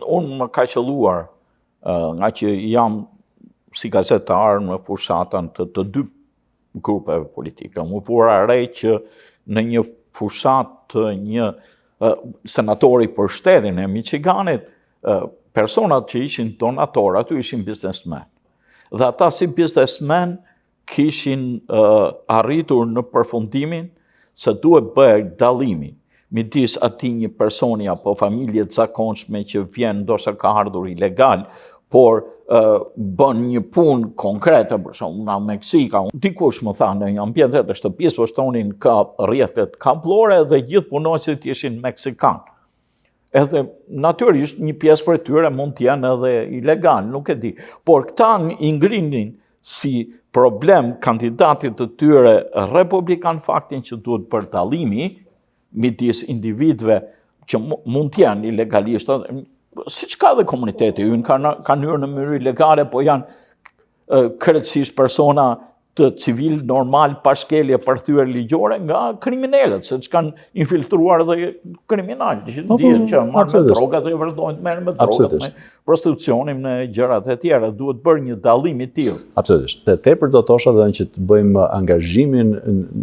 Unë më ka qëlluar, nga që jam si gazetar në fushatën të, të dy grupeve politike. Unë vura re që në një fushatë të një senatori për shtetin e Michiganit, personat që ishin donatorë aty ishin biznesmen. Dhe ata si biznesmen kishin arritur në përfundimin se duhet bërë dallimi midis atij një personi apo familje të zakonshme që vjen ndoshta ka ardhur ilegal, por uh, bën një punë konkrete, për shembull nga Meksika. Dikush më tha në një ambient të shtëpisë, po shtonin ka rrjetet kabllore dhe gjithë punonjësit ishin meksikanë. Edhe natyrisht një pjesë prej tyre mund të jenë edhe ilegal, nuk e di. Por këta i ngrinin si problem kandidatit të tyre republikan faktin që duhet bërë dallimi midis individëve që mund të jenë ilegalisht, siç ka dhe komuniteti ynë, kanë kanë hyrë në mënyrë ilegale, po janë krejtësisht persona të civil normal pa shkelje për thyerje ligjore nga kriminelët, se që kanë infiltruar dhe kriminalë, që po, po, dihen që marrë me drogat dhe vazhdojnë të merren me drogat, me prostitucionin me gjërat e tjera, duhet bërë një dallim i tillë. Absolutisht. Dhe tepër do thosha dhe që të bëjmë angazhimin,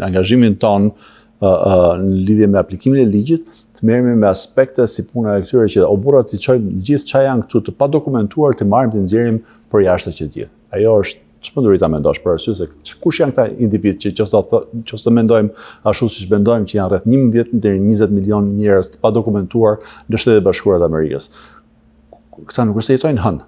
angazhimin tonë në lidhje me aplikimin e ligjit, të merremi me aspekte si puna e këtyre që o burra t'i çojmë gjithë ça janë këtu të padokumentuar, të marrim të nxjerrim përjashta që gjithë. Ajo është çmenduri ta mendosh për arsye se kush janë këta individë që qoftë qoftë mendojmë ashtu siç mendojmë që janë rreth 11 deri 20 milion njerëz të padokumentuar në Shtetet e Bashkuara të Amerikës. Këta nuk është se jetojnë në hënë.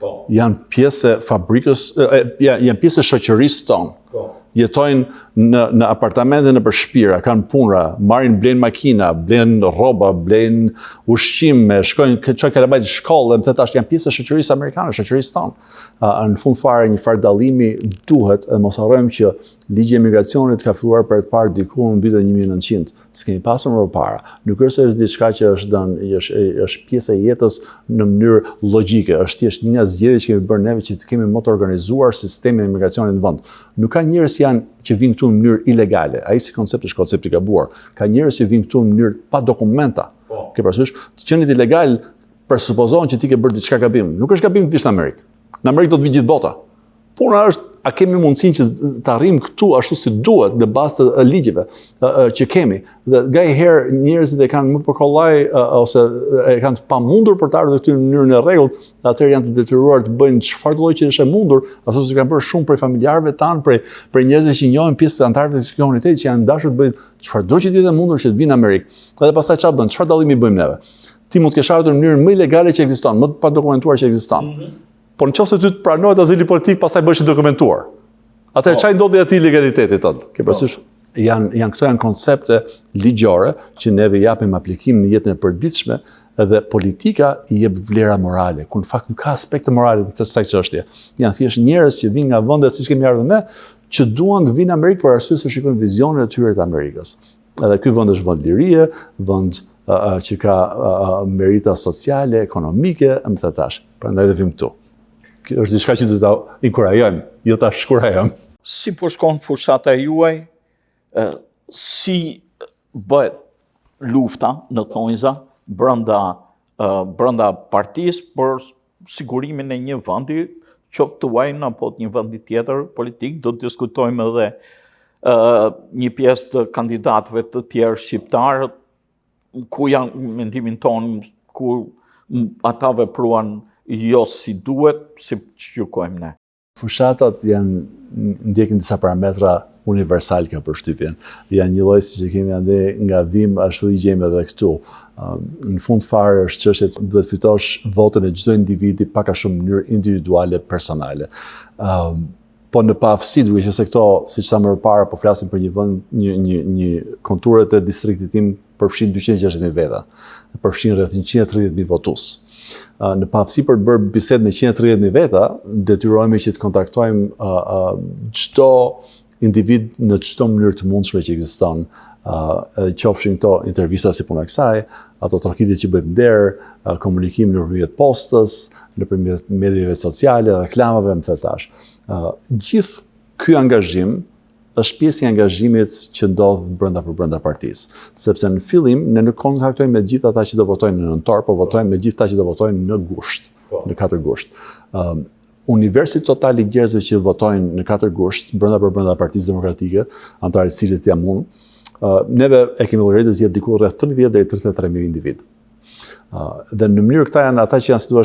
Po. Janë pjesë e fabrikës, janë pjesë e shoqërisë tonë. Po. Jetojnë në në apartamente nëpër shpira, kanë punëra, marrin blejnë makina, blejnë rroba, blejnë ushqime, shkojnë çojnë kalamajtë në shkollë, më tash janë pjesë e shoqërisë amerikane, shoqërisë tonë. Në fund fare një farë dallimi duhet edhe mos harrojmë që ligji i emigracionit ka filluar për të parë diku në vitin 1900. S'kemi pasur më parë. Nuk është se është diçka që është dhënë, është është pjesë e jetës në mënyrë logjike, është thjesht një nga zgjedhjet që kemi bërë neve që të kemi më të organizuar sistemin e emigracionit në vend. Nuk ka njerëz që janë që vijnë këtu në mënyrë ilegale. Ai si koncept është koncept i gabuar. Ka njerëz që vijnë këtu në mënyrë pa dokumenta. Po. Ke parasysh, të qenit ilegal presupozon që ti ke bërë diçka gabim. Nuk është gabim të vish në Amerikë. Në Amerikë do të vijë gjithë bota. Puna është a kemi mundësinë që të arrijmë këtu ashtu si duhet në bazë të ligjeve që kemi. Dhe nganjëherë njerëzit e kanë më për kollaj ose e kanë të pamundur për të ardhur këtu në mënyrën e rregullt, atëherë janë të detyruar të bëjnë çfarëdo lloj që është e mundur, ashtu siç kanë bërë shumë prej familjarëve tanë, prej prej njerëzve që njohin pjesë të anëtarëve të komunitetit që janë dashur të bëjnë çfarëdo që të jetë e mundur që të vinë në Amerikë. Edhe pastaj çfarë bën? Çfarë dallimi bëjmë neve? Ti mund të kesh ardhur në mënyrën më ilegale që ekziston, më të padokumentuar që ekziston. Mm -hmm. Por në qoftë se ty të pranohet azili politik, pastaj bëhesh i dokumentuar. Atëherë po. ça i ndodhi atij ilegalitetit tënd? Ke parasysh? Po. Janë janë këto janë koncepte ligjore që neve japim aplikim në jetën e përditshme dhe politika i jep vlera morale, ku në fakt nuk ka aspekte morale të kësaj çështje. Janë thjesht njerëz që vijnë nga vende siç kemi ardhur ne, që duan të vinë në Amerikë për arsye se shikojnë vizionin e tyre të Amerikës. Edhe ky vend është vend lirie, vend që ka merita sociale, ekonomike, më the tash. Prandaj dhe vijmë këtu. Kjo është diçka që duhet ta inkurajojmë, jo ta shkurajojmë. Si po shkon fushata juaj? Si bëhet lufta në thonjza brenda brenda partisë për sigurimin e një vendi, qoftë tuajin apo të një vendi tjetër politik, do të diskutojmë edhe uh, një pjesë të kandidatëve të tjerë shqiptarë, ku janë mendimin tonë, ku ata vepruan jo si duhet, si gjykojmë ne. Fushatat janë ndjekin disa parametra universal kam përshtypjen. Janë një lloj siç e kemi andej nga vijmë, ashtu i gjejmë edhe këtu. Në fund fare është çështje që duhet fitosh votën e çdo individi pak a shumë në mënyrë individuale, personale. Po në paaftësi, duke qenë se këto, siç thamë më parë, po flasim për një vend, një një një konturet e distriktit tim përfshin 260.000 veta, përfshin rreth 130.000 votues. Në paaftësi për të bërë bisedë me 130.000 veta, detyrohemi që të kontaktojmë çdo individ në çdo mënyrë të mundshme që ekziston, edhe qofshin këto intervista si puna e kësaj, ato trokitje që bëjmë derë, komunikim nëpërmjet postës, nëpërmjet medieve sociale, reklamave, më the tash. Gjithë ky angazhim Është pjesë e angazhimit që ndodh brenda për brenda partisë. Sepse në fillim ne nuk kontaktojmë me gjithë ata që do votojnë në nëntor, po votojmë me gjithë ata që do votojnë në gusht, po. në 4 gusht. Um, universi total i njerëzve që votojnë në 4 gusht brenda për brenda Partisë Demokratike, anëtar i cilës jam unë, uh, neve e kemi llogaritur të jetë diku rreth 30 deri 33 mijë individ. Uh, dhe në mënyrë këta janë ata që janë si thua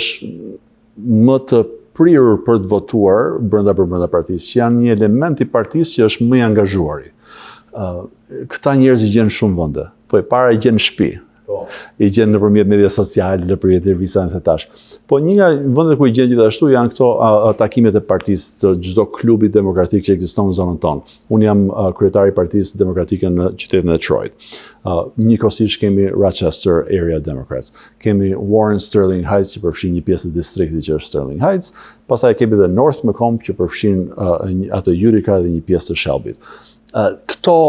më të prirur për të votuar brenda për brenda partisë, që janë një element i partisë që është më i angazhuari. Uh, këta njerëz i gjen shumë vende. Po e para i gjen në shtëpi. Po. I gjen nëpërmjet media sociale, nëpërmjet revistave të tash. Po një nga vendet ku i gjen gjithashtu janë këto a, a, takimet e partisë të çdo klubi demokratik që ekziston në zonën tonë. Unë jam uh, kryetari i Partisë Demokratike në qytetin e Detroit. Uh, njëkohësisht kemi Rochester Area Democrats. Kemi Warren Sterling Heights që përfshin një pjesë të distriktit që është Sterling Heights, pastaj kemi dhe North Macomb që përfshin uh, atë Utica dhe një pjesë të Shelbyt. Uh, këto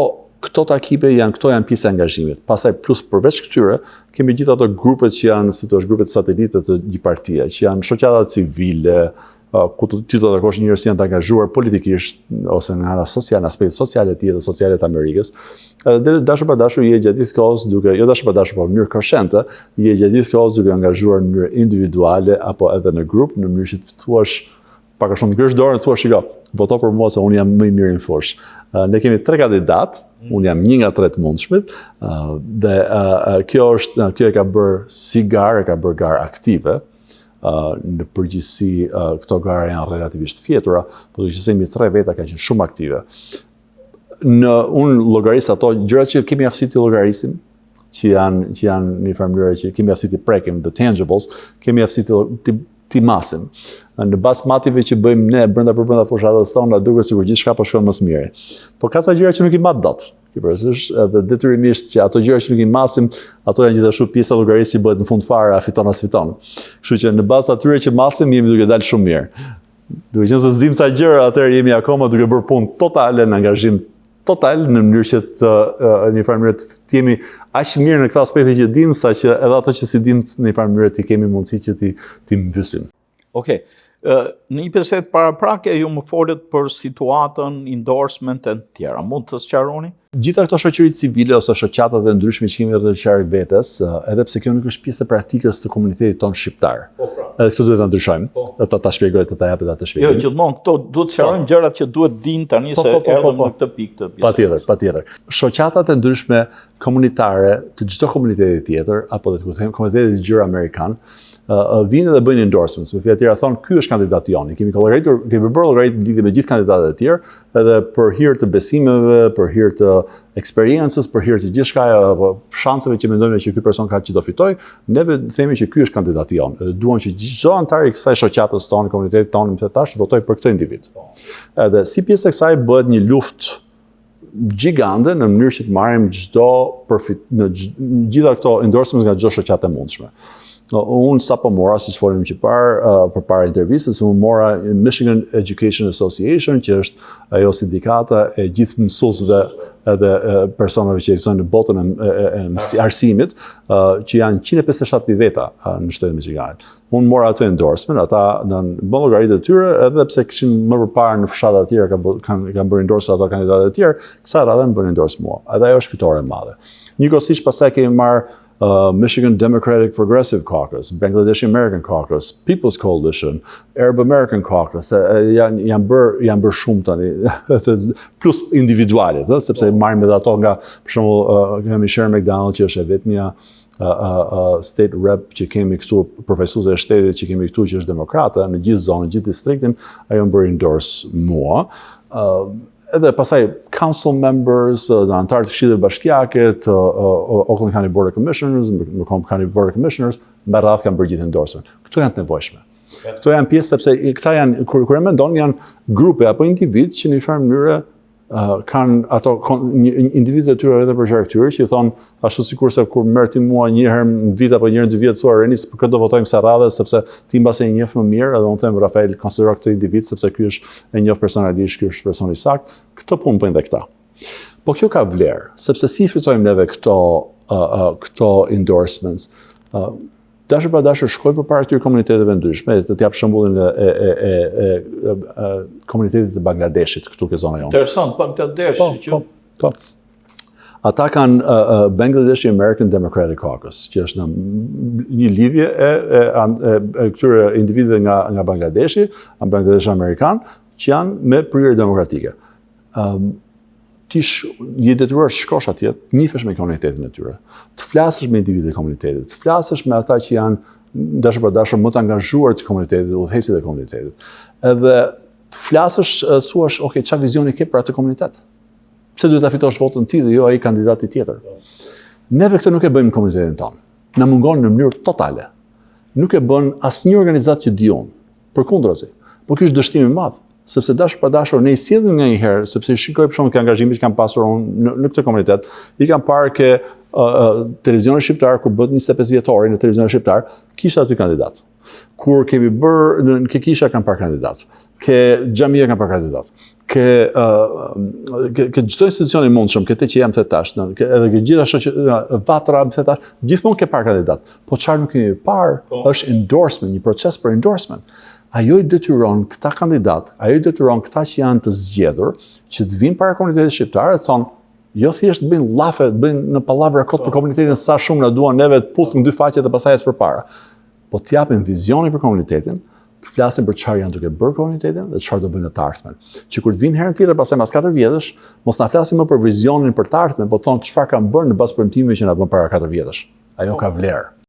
këto takime janë këto janë pjesë e angazhimit. Pastaj plus përveç këtyre, kemi gjithë ato grupet që janë, si thua, grupet satelite të një partie, që janë shoqatat civile, ku të, ti do të takosh njerëz që janë të angazhuar politikisht ose nga ana sociale, në aspektet sociale të jetës sociale të Amerikës. Edhe dashur pa dashur je gjatë gjithë kohës duke, jo dashur pa dashur, por në mënyrë koshente, je gjatë gjithë kohës duke angazhuar në mënyrë individuale apo edhe në grup, në mënyrë që të thuash pak a shumë ngresh dorën thua shiko, voto për mua se unë jam më i miri në fushë. Ne kemi tre kandidatë, unë jam një nga tre të mundshmit, dhe kjo është kjo e ka bërë si garë, e ka bërë garë aktive në përgjithësi këto gara janë relativisht fjetura, po duke qenë se jemi tre veta ka qenë shumë aktive. Në unë llogaris ato gjërat që kemi aftësi të llogarisim, që janë që janë në një farë mënyre që kemi aftësi të prekim the tangibles, kemi aftësi të të t'i masim. Në bazë matjeve që bëjmë ne brenda për brenda fushatës tonë, na duket sikur gjithçka po shkon më së miri. Po ka ca gjëra që nuk i mat dot. Ke parasysh edhe detyrimisht që ato gjëra që nuk i masim, ato janë gjithashtu pjesa e llogarisë që bëhet në fund fare, a fiton a s'fiton. Kështu që në bazë atyre që masim jemi duke dalë shumë mirë. Duke qenë se s'dim sa gjëra, atëherë jemi akoma duke bërë punë totale në angazhim total në mënyrë që të në një farë mënyrë të jemi aq mirë në këto aspekte që dim, sa që edhe ato që s'i dim në një farë mënyrë të kemi mundësi që t'i t'i mbysim. Okej. Okay. Në një bisedë paraprake ju më folët për situatën, endorsement e të tjera. Mund të sqaroni? Gjitha këto shoqëritë civile ose shoqatat e ndryshme që kemi rreth qark vetes, edhe pse kjo nuk është pjesë e praktikës të komunitetit tonë shqiptar. Po, pra. Edhe këtë duhet ta ndryshojmë. Po. Edhe ta ta shpjegoj, të ta jap edhe atë shpjegim. Jo, gjithmonë këto duhet të sqarojmë po. gjërat që duhet din tani po, se po, po, po, po. në këtë pikë të bisedës. Patjetër, patjetër. Shoqatat e ndryshme komunitare të çdo komuniteti tjetër apo dhe të them komunitetit të gjerë amerikan, uh, vinë dhe bëjnë endorsements. Me fjalë tjera thonë, ky është kandidati jonë. Kemi llogaritur, kemi bërë llogaritë në lidhje me gjithë kandidatët e tjerë, edhe për hir të besimeve, për hir të eksperiencës, për hir të gjithçka apo shanseve që mendojmë që ky person ka që do fitojë, neve themi që ky është kandidati jonë. Edhe duam që çdo anëtar i kësaj shoqatës tonë, komunitetit tonë, më tash, votojë për këtë individ. Edhe si pjesë e kësaj bëhet një luftë gjigande në mënyrë që të marrim çdo përfit në gjitha këto endorsements nga çdo shoqatë e mundshme. Unë sapo mora, siç folim që parë, uh, përpara intervistës, unë mora Michigan Education Association, që është ajo sindikata e gjithë mësuesve edhe personave që ekzistojnë në botën e, e, e, e arsimit, uh, që janë 157.000 veta uh, në shtetin e Michiganit. Unë mora atë endorsement, ata në bën llogaritë e tyre, edhe pse kishin më përpara në fushata të tjera kanë kanë kanë bërë endorse ato kandidatët e tjerë, kësaj radhe më bën endorse mua. Edhe ajo është fitore e madhe. Njëkohësisht pastaj kemi marr uh, Michigan Democratic Progressive Caucus, Bangladeshi American Caucus, People's Coalition, Arab American Caucus, e, e, janë janë bër janë bër shumë tani, plus individualet, ëh, sepse po. marrim edhe ato nga për shembull uh, kemi Sharon McDonald që është e vetmja state rep që kemi këtu, përfaqësuese e shtetit që kemi këtu që është demokrate në gjithë zonën, në gjithë distriktin, ajo më bëri endorse mua. Uh, edhe pastaj council members, dhe anëtarë të këshillit bashkiake, të uh, Oakland County Board of Commissioners, Macomb County Board of Commissioners, me radhë kanë bërë gjithë endorsement. Këto janë të nevojshme. Këto janë pjesë sepse këta janë kur kur e mendon janë grupe apo individë që në një farë mënyre kanë ato individët e tyre edhe për qark tyre që i thonë ashtu sikurse kur merr ti mua një herë në vit apo një herë në dy vjet thua Renis për këtë do votojmë kësaj radhe sepse ti mbase e njeh më mirë edhe unë them Rafael konsidero këtë individ sepse ky është e njoh personalisht ky është personi i saktë këtë punë bëjnë dhe këta po kjo ka vlerë sepse si fitojmë neve këto uh, uh, këto endorsements uh, Dashur pa dashur shkoj përpara këtyre komuniteteve ndryshme, të të jap shembullin e e e e, e, e komunitetit të Bangladeshit këtu ke zona jonë. Interesant, Bangladesh, po, që po, po. Ata kanë uh, uh, Bangladeshi American Democratic Caucus, që është në një lidhje e, e, e, e këtyre individëve nga nga Bangladeshi, Bangladesh amerikan, që janë me prirje demokratike. Um, ti sh, je detyruar të shkosh atje, të njifesh me komunitetin e tyre, të flasësh me individët e komunitetit, të flasësh me ata që janë dashur pa dashur më të angazhuar të komunitetit, udhëheqësit e komunitetit. Edhe të flasësh, të thuash, ok, çfarë vizioni ke për atë komunitet? Pse duhet ta fitosh votën ti dhe jo ai kandidati tjetër? Neve këtë nuk e bëjmë në komunitetin tonë. Na mungon në mënyrë totale. Nuk e bën asnjë organizatë që di unë. Përkundrazi. Po ky është dështim i madh, sepse dashur pa dashur ne i sjellim nganjëherë, sepse i shikoj për shembull ke angazhimin që kam pasur unë në, në këtë komunitet, i kam parë ke uh, uh, televizioni shqiptar kur bëhet 25 vjetori në televizionin shqiptar, kishte aty kandidat. Kur kemi bërë në, në ke kisha kam parë kandidat, ke xhamia kam parë kandidat, ke uh, ke, ke çdo institucion i mundshëm, ke te që jam the tash, në, ke, edhe ke gjitha shoqë vatra the tash, gjithmonë ke parë kandidat. Po çfarë nuk kemi parë po. është endorsement, një proces për endorsement. Ajo i detyron këta kandidat, ajo i detyron këta që janë të zgjedhur, që të vinë para komunitetit shqiptar e thonë, jo thjesht të bëjnë llafe, të bëjnë në pallavra kot për po. komunitetin sa shumë na duan neve të puthim dy faqet e pastaj ecë përpara. Po të japin vizionin për komunitetin, të flasin për çfarë janë duke bërë komunitetin dhe çfarë do bëjnë në të ardhmen. Që kur të vinë herën tjetër pastaj mas 4 vjetësh, mos na flasin më për vizionin për të ardhmen, po thonë çfarë kanë bërë në bazë premtimeve që na bën para 4 vjetësh. Ajo ka vlerë.